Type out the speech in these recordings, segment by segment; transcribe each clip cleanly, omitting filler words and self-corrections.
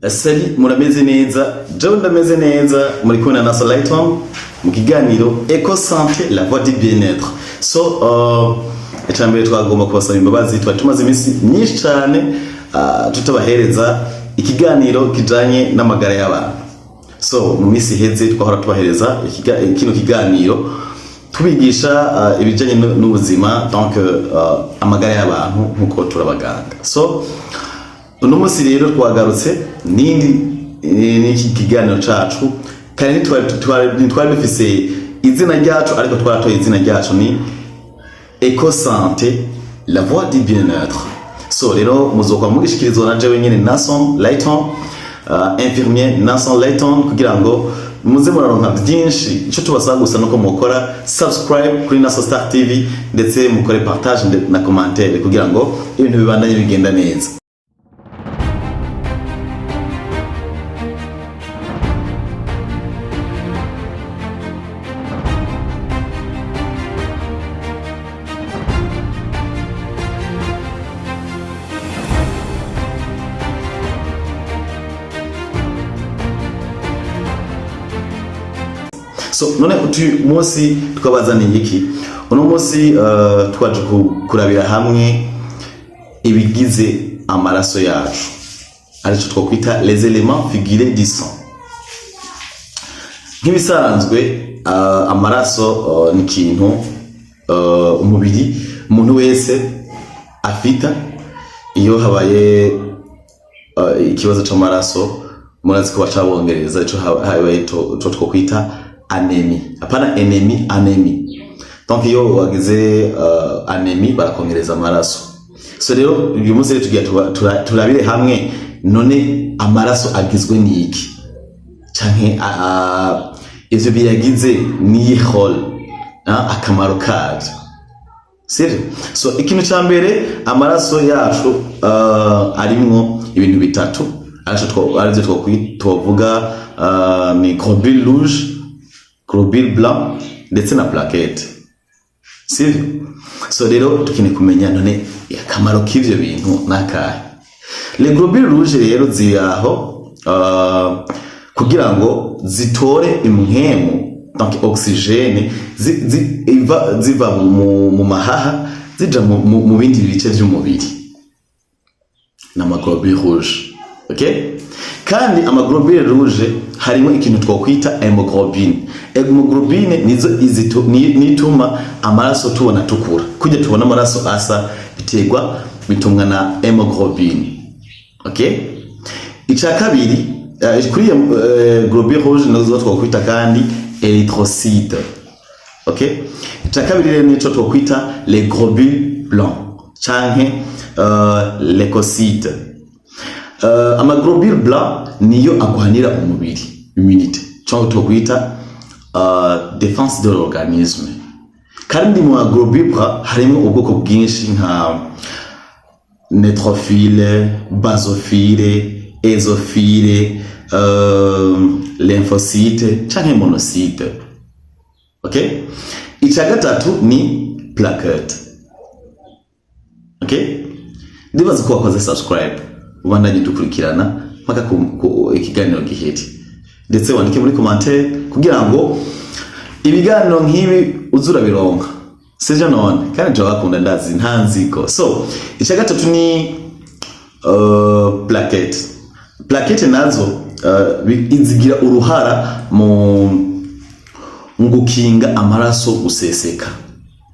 Salut, murameze neza? Jewe ndameze neza. Muri kumwe na Nasa Lighton mu kiganiro Eco Santé, la voix du bien-être. So icambere, twagomba kubasaba imbabazi. Twari tumaze iminsi myinshi cyane tutabahereza ikiganiro kijanye n'amagara y'abantu. So mu minsi iheze twahora tubahereza kino kiganiro tubigisha ibijanye n'ubuzima, donc amagara y'abantu, nkuko turabaganga. So uno munsi rero twagarutse n'indi n'iki kiganiro cacu. Kandi ntitwari dufise izina ryacu, ariko twaratoye izina ryacu, ni Eco Santé, la voix du bien-être. So rero muzokwa mugishikirizwa na jewe nyene, Nason Lighton, infirmier Nason Lighton, kugira ngo muze muraronka byinshi. Icyo tubasaba gusa nuko mukora subscribe kuri Nason Star TV, ndetse mukore partage na commentaire, kugira ngo ibintu bibandanye bigenda neza. So none uyu munsi twabazaniye iki? Uno munsi twaje kurabira hamwe ibigize amaraso yacu, arico twokwita les éléments figurés du sang. Nk'ibisanzwe, amaraso ni ikintu umubiri, umuntu wese afita. Iyo habaye ikibazo c'amaraso, murazi ko baca bongereza ico habaye ico twokwita anémie, apana ennemi, anémie. Donc iyo wagize anémie, barakongereza amaraso. So rero uyu munsi rero tugiye turabire hamwe none amaraso agizwe n'iki, canke ivyo biyagize ni rôle, akamaro kavyo, sivyo? So ikintu ca mbere, amaraso yacu arimwo ibintu bitatu, arivyo twovuga ni globule rouge, globule blanc, ndetse na plaquette, sivyo? So rero dukeneye kumenya none akamaro k'ivyo bintu n'akahe. Les globules rouges rero ziri aho kugira ngo zitore impwemu, donc oxygène, ziva mu mahaha zija mu bindi bice vy'umubiri, n'ama globules rouges, okay? Kandi ama globules rouges harimo ikintu twokwita hémoglobine. Hémoglobine nizo nituma amaraso tubona tukura kujya tubona amaraso asa, biterwa, bitumwa na hémoglobine, okay? Ica kabiri, kuri iyo globule rouge nazo twokwita kandi érythrocyte, okay? Ica kabiri rero nico twokwita les globules blancs canke leucocytes. Ama globules blancs niyo agwanira umubiri, immunité, cyangwa twokwita défense de l'organisme. Kandi mu ma globules blancs harimo ubwoko bwinshi, nka neutrophile, basophile, éosinophile, lymphocyte canke monocyte, okay? Icya gatatu ni plaquette, okay? Ndibaza ko wakoze subscribe, ubandanye dukurikirana mpaka ku ikiganiro gihere, ndetse wandike muri commentaire kugira ngo ibiganiro nk'ibi uzurabironka, sivyo? None kandi turabakunda, ndazi nta nziko. So icya gatatu ni plaquette. Plaquette nazo zigira uruhara mu gukinga amaraso guseseka,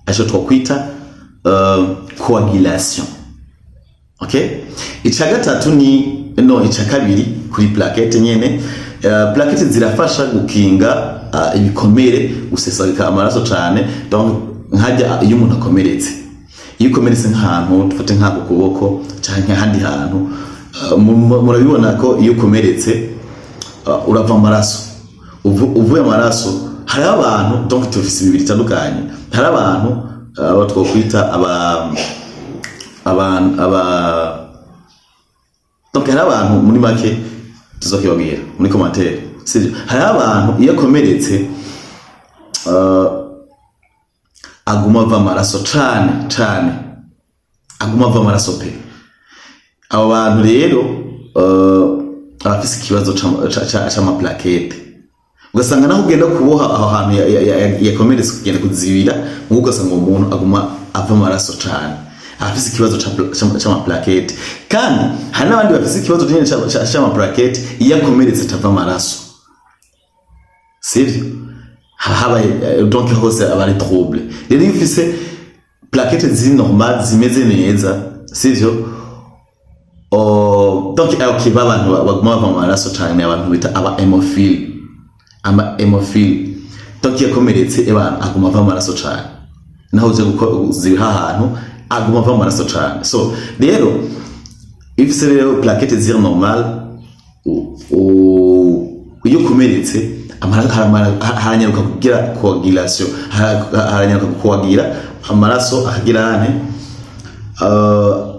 aco twakwita coagulation, okay? Ica gatatu ni, no, ica kabiri kuri plaquette nyene, plaquette zirafasha gukinga ibikomere guseseka amaraso cane. Donc nkajya iyo umuntu akomeretse, iyo ukomeretse nk'ahantu, dufate nk'ako kuboko canke ahandi hantu, murabibona ko iyo ukomeretse urava amaraso. Uvuye amaraso, hariho abantu, donc tufise imibiri itandukanye, hari abantu abo twokwita aba donc hari abantu, muri make tuzokibabwira muri commentaire, sivyo? Hariho abantu iyo akomeretse aguma ava amaraso cane cane, aguma ava amaraso pe. Abo bantu rero Abafise ikibazo c'ama plaquettes, ugasanga naho ugenda kuboha aho hantu yakomeretse, kugenda kuzibira, mugo ugasanga uwo muntu aguma ava amaraso cane. Abafise ikibazo c'ama plaquettes. Kandi hari n'abandi bafise ikibazo nyene c'ama plaquettes, iyo akomeretse atava amaraso, sivyo? Habaye donc hose aba ari trouble. Rero iyo ufise plaquettes ziri normal, zimeze neza, sivyo? Oh, donc okay, babantu baguma bava amaraso cane, abantu bita aba hémophile. Ama hémophile, donc iyo yakomeretse, ebana, aguma ava amaraso cane, naho uje kuziha ahantu aguma ava amaraso cane. So rero iyo ufise rero plaquettes ziri normal, iyo ukomeretse haranyaruka kugira coagulation, haranyaruka kuagira amaraso, akagira ane,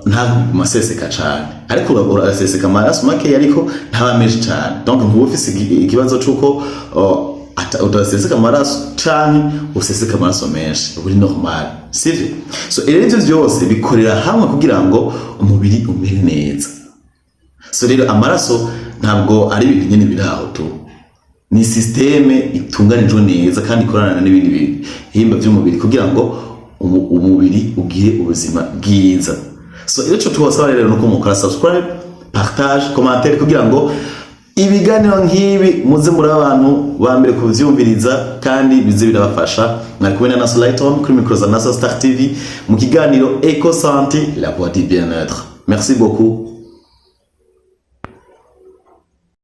ntaguma aseseka cane, ariko uraseseka amaraso makeya, ariko ntaba menshi cane. Donc ntuba ufise ikibazo c'uko udaseseka amaraso canke useseka amaraso menshi, uba uri normal, sivyo? So rero ivyo vyose bikorera hamwe kugira ngo umubiri umere neza. So rero amaraso ntabwo ari ibintu nyene biri aho tu, ni système itunganijwe neza kandi ikorana n'ibindi bihimba vy'umubiri kugira ngo umubiri ugire ubuzima bwiza. So icyo tubasaba rero nuko mukora subscribe, partage, commentaire, kugira ngo ibiganiro nk'ibi muze muri abantu ba mbere kuvyumviriza kandi bize birabafasha. Mwari kumwe na Naso Lighton kuri micro za Naso Star TV mu kiganiro Eco Santé, la voix du bien-être. Merci beaucoup.